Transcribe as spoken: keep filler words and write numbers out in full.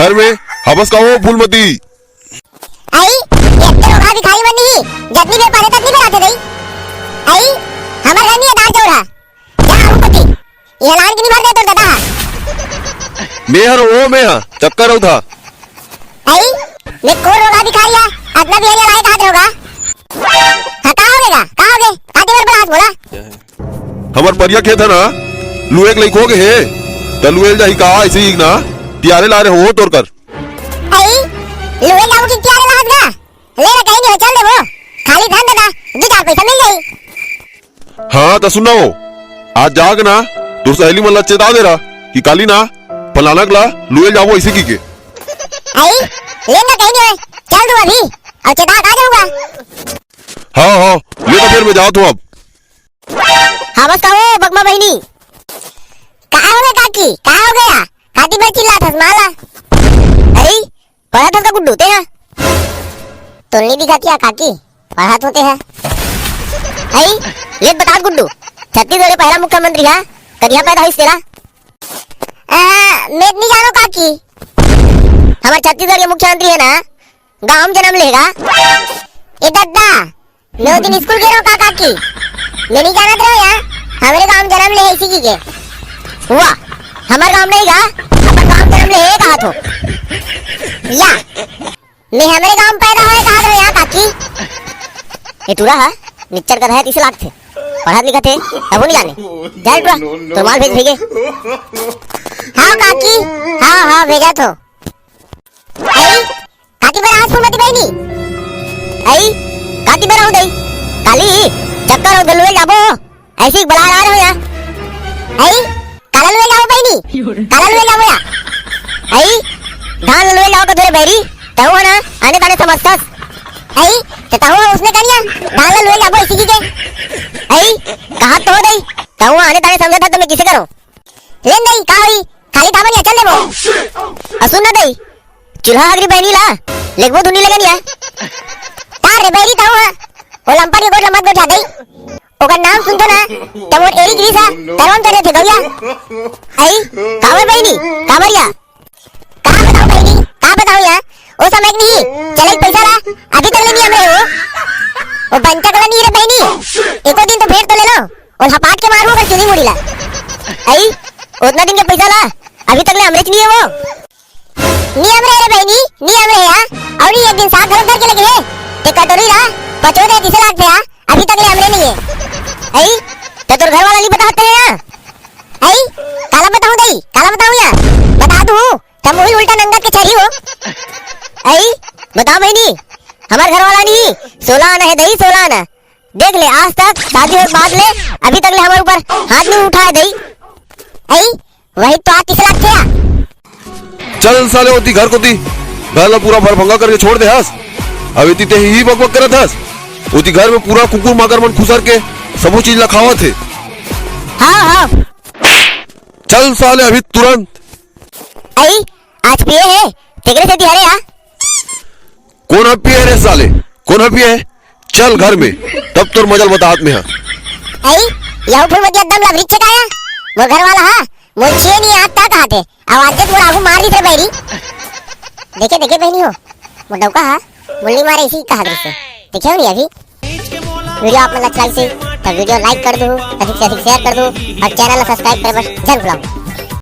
घर में। हवस का हो फूलमती? आई, ये अत्ते रोगहा भिखारी मन नहीं, जतनी बेर पाथे ततनी बेर आथे दई। आई, हमर घर नहीं है दार चौरा। जा आऊ कोती। ये लान के नहीं भर दे तोर दादा। मैं हर ओ मैं हा, चक्कर उठा। आई, मैं कोन रोगहा भिखारी हा, अतना भी हरिया लाए हाथ रोगहा। हाँ, का हो गया? का हो गया? का देवर बड़ा हाथ बोला? हमर परिया खेत है ना, लुए के लइक हो गए हे, त लुएल जाही का, ऐसे ही ना, तियारे ला रहे हो तोर कर। आई, लुएल जाऊ कि तियारे ला हाथ ना? ले ना, कहीं नहीं हो, चल देबो। खाली धन देना, दू चार पैसा मिल जाई। हाँ, त सुन ना हो, आज जाके ना, तोर सहेली मन ला चेता दे रहा कि काली ना, फलाना ला लुएल जाबो ऐसे की के। आई, ले ना, कहीं नहीं हो, चल दू अभी, और चेता आ जाऊंगा। हाँ, हाँ, ले तो फिर मैं जात हूँ अब। हाँ, बस कहो, बगमा बहिनी। का हो गया काकी? का हो गया? काती बर चिल्लात हस माला? अरे, पढ़त हस का गुड्डू ते हा? तोर नहीं दिखाती है काकी, पढ़त होते हैं। अरे, ले बता गुड्डू, छत्तीसगढ़ के पहला मुख्यमंत्री हा, कदिया पैदा होइस तेला? आ, मैं नहीं जानो काकी। हमारे छत्तीसगढ़ के मुख्यमंत्री है ना, गांव में जन्म लेगा। ए दद्दा, मैं वो दिन स्कूल गे रहो का काकी? मैं नहीं जानत रहो यार, हमरे गांव जन्म ले है इसी की के। वाह, हमर गांव नहीं गा, अपन गांव जन्म ले है कहा थो? या, मैं हमरे गांव में पैदा होए कहा रहो यार काकी। ये टूरा है, निच्चर का है, तीस लाख थे। पढ़त लिखत है, तब वो नहीं जाने। जा टूरा, तो माल भेज भेजे। हाँ काकी, हाँ, हाँ, भेजा थो। आई, काती बर आहस फूलमती बहिनी? आई, काती बर आहूं दई? काली, चक्कर अउ लुएल जाबो। ऐसी बला रहा हो या? आई, काला लुएल जाबो बहिनी? काला लुएल जाबो या? आई, धान लुएल जाबो का धोरे बैरी, तहु ना, आने ताने समझतस। आई, ते तहु उसने कनिया, धान लुएल जाबो ऐसी की के। आई, कहा तो दई, तहु आने ताने समझत है तो मैं किसे करूं? लेन दई, का होई? खाली थावन या चल देबो। अ सुन ना दई, चूल्हा हगरी बहिनी ला, लेगबो धुनी लगन या। तार रे बैरी ताऊ हा, ओ लंपट के गोठ ला मत गोठा दई। ओकर नाम सुनतो ना, त मोर एड़ी गिरिस हा, तरवन चले थे गौया। आई, काबर बहिनी, काबर या? का बताऊं बहिनी, का बताऊं या? ओ समय के नहीं, चले पैसा ला, अभी तक ले नहीं हमरे हो। ओ बंचक ला नहीं रे बहिनी, एको दिन तो भेंट तो ले लो। ओला हपाट के मारू ओकर चुनी मुड़ी ला। आई, ओतना दिन के पैसा ला, अभी तक ले हमरे च नहीं है वो। नी हमरे रे बहिनी, नी हमरे हा। अउ नी एक दिन साग घलो धर के लगे हे। ते कटोरी ला, पचो दे दिसे लागथे हा, अभी तक ले हमरे नहीं है। आई, ते तोर घर वाला नहीं बताते हैं हा। आई, काला बताऊं दई, काला बताऊं या? बता दूं, तब वही उल्टा नंगत के चरी हो। आई, बता बहिनी, हमार घर वाला नहीं, सोलह आना है दई, सोलह आना। देख ले, आज तक शादी होए के बाद ले अभी तक ले हमारे ऊपर हाथ नहीं उठाए दई। आई, वही तो आतिस लागथे। चल साले, ओती घर कोती, घर ला पूरा भरभंगा करके छोड़ दे हस। अब इतनी ते ही बकबक करत हस। ओती घर में पूरा कुकुर माकर मन खुसर के सबो चीज ला खावत हे। हाँ, हाँ। चल साले, अभी तुरंत। आई, आज पिए हे, तेकरे सेती हरे हा। कोन ह पिए रे साले? कोन ह पिए? चल घर में, तब तोर मजा ल बतात में हा। आई, यहू फूल मत एकदम लबरी छकाया। मोर घर वाला हा, मोर छे नहीं आता कहा थे। आवाज दे, मोर आगू मार दी रे बैरी। देखे, देखे बहिनी हो, मोर डौका हा, मुल्ली मारे इसी कहा दृश्य। देखे हो नहीं अभी? वीडियो आप मन ला अच्छा लगिस हे, त वीडियो like कर दू, अधिक से अधिक share कर दू, और channel ला subscribe करे बर जरूर भुलाओ।